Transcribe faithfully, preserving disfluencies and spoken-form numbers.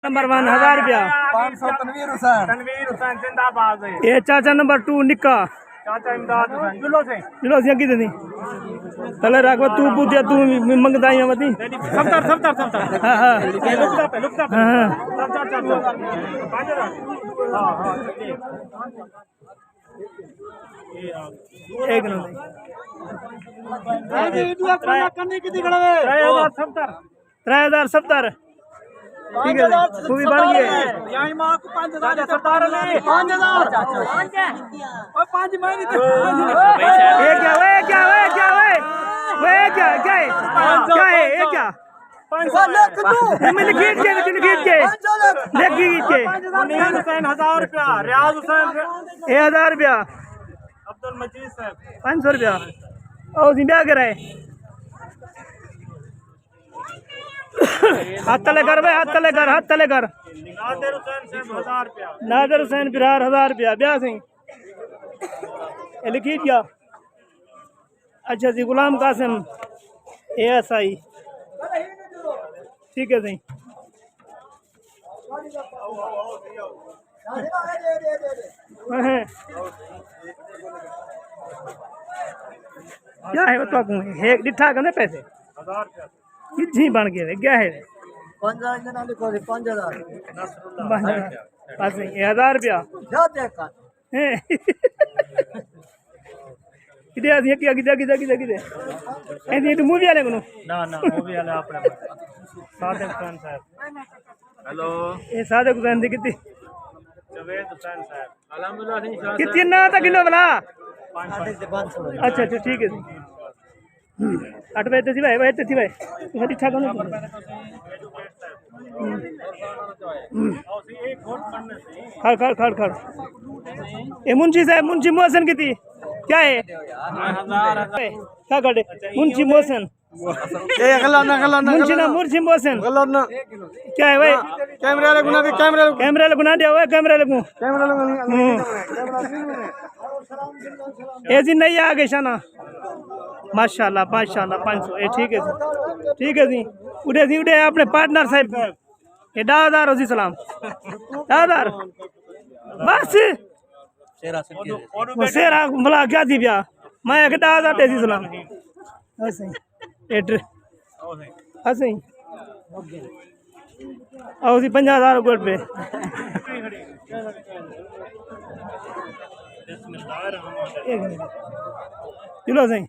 نمبر ون، ہزار روپیہ۔ پانچ سو تنویر حسین۔ تنویر حسین زندہ باد ہے۔ اے چاچا نمبر ٹو، نکا۔ چاچا امداد حسین۔ چلو سے۔ چلو سی، اگی دے دی۔ تلے رکھ، تو بوجھیا، تو منگدا ہی ودی۔ ستر، ستر، ستر۔ ہاں، ہاں۔ لکھدا پہ، لکھدا پہ۔ ہاں، ہاں۔ چل، چل، چل، چل۔ ہاں، ہاں۔ ایک نمبر۔ ترے ہزار ستر۔ ترے ہزار ستر۔ ٹھیک ہے، وہ بھی بن گئے۔ یہاں ماں کو پانچ ہزار ستر۔ پانچ ہزار۔ او پانچ میں نہیں۔ اے کیا، اے کیا، اے کیا، اے؟ اے کیا، کیا ہے؟ کیا ہے؟ اے کیا؟ پانچ سو۔ لکھ دو۔ میں لکھیٹ کے، میں لکھیٹ کے۔ پانچ سو لکھ۔ لکھیٹ کے۔ منیر حسین، ہزار روپیہ، ریاض حسین۔ اے ہزار روپیہ۔ عبد المجید صاحب۔ پانچ سو روپیہ۔ او، سی بیا کرائے۔ ہتھ تلے کر وے، ہتھ تلے کر، ہتھ تلے کر۔ نادر حسین صاحب، ہزار روپیہ۔ نادر حسین برار، ہزار روپیہ۔ بیا سی۔ اے لکھیٹ گیا۔ اچھا سی، غلام قاسم، اے ایس آئی۔ ٹھیک ہے سی۔ کیا ہے وہ تو کو؟ ایک ڈٹھا کنے پیسے؟ کتھیں بن گئے؟ کیا ہے؟ پانچ ہزار جناب لکھو سی، پانچ ہزار۔ بس، بس، یہ ہزار روپیہ۔ زیادہ کر۔ ہیں؟ کدے آ سی؟ کیا کدے، کدے، کدے، کدے؟ اے دی تو مووی والے کو؟ نہ، نہ، مووی والے اپنے۔ صادق خان صاحب۔ ہیلو۔ اے صادق حسین دی کتی؟ جاوید حسین صاحب۔ الحمدللہ، صحیح، صحیح۔ کتی نا تا کلو بلا؟ پانچ سو۔ اچھا، اچھا، ٹھیک ہے۔ اٹھ بجے تے تھی بھائی، بجے تے تھی بھائی۔ تساں ڈٹھا کونی؟ کھڑ، کھڑ، کھڑ، کھڑ۔ اے منشی صاحب، منشی محسن کتی؟ کیا ہے؟ کیا کھڑے؟ منشی محسن۔ اے غلط نہ، غلط نہ، منشی غلط نہ، نہ۔ منشی محسن۔ غلط نہ۔ کیا ہے بھائی؟ کیمرے والے کو نہ دے، کیمرے والے کو۔ کیمرے والے کو نہ دے، اوے کیمرے والے کو۔ کیمرے والے کو نہیں، ہوں۔ کیمرے والے کو نہیں۔ اے جی نہیں آ گئے شانا۔ ماشاءاللہ، ماشاءاللہ، پانچ سو، اے ٹھیک ہے جی۔ ٹھیک ہے جی۔ اڈے جی، اڈے اپنے پارٹنر صاحب۔ اے ڈاہ ہزار ہو سی سلام۔ ڈاہ ہزار۔ بس۔ وہ سیرا بلا کیا تھی پیا؟ میں ایک ڈاہ ہزار دے سی سلام۔ بس۔ ایڈر-، اسیں۔ آؤ سی پنجاہ ہزار گڈ پے۔ ایک منٹ۔ چلو سائیں۔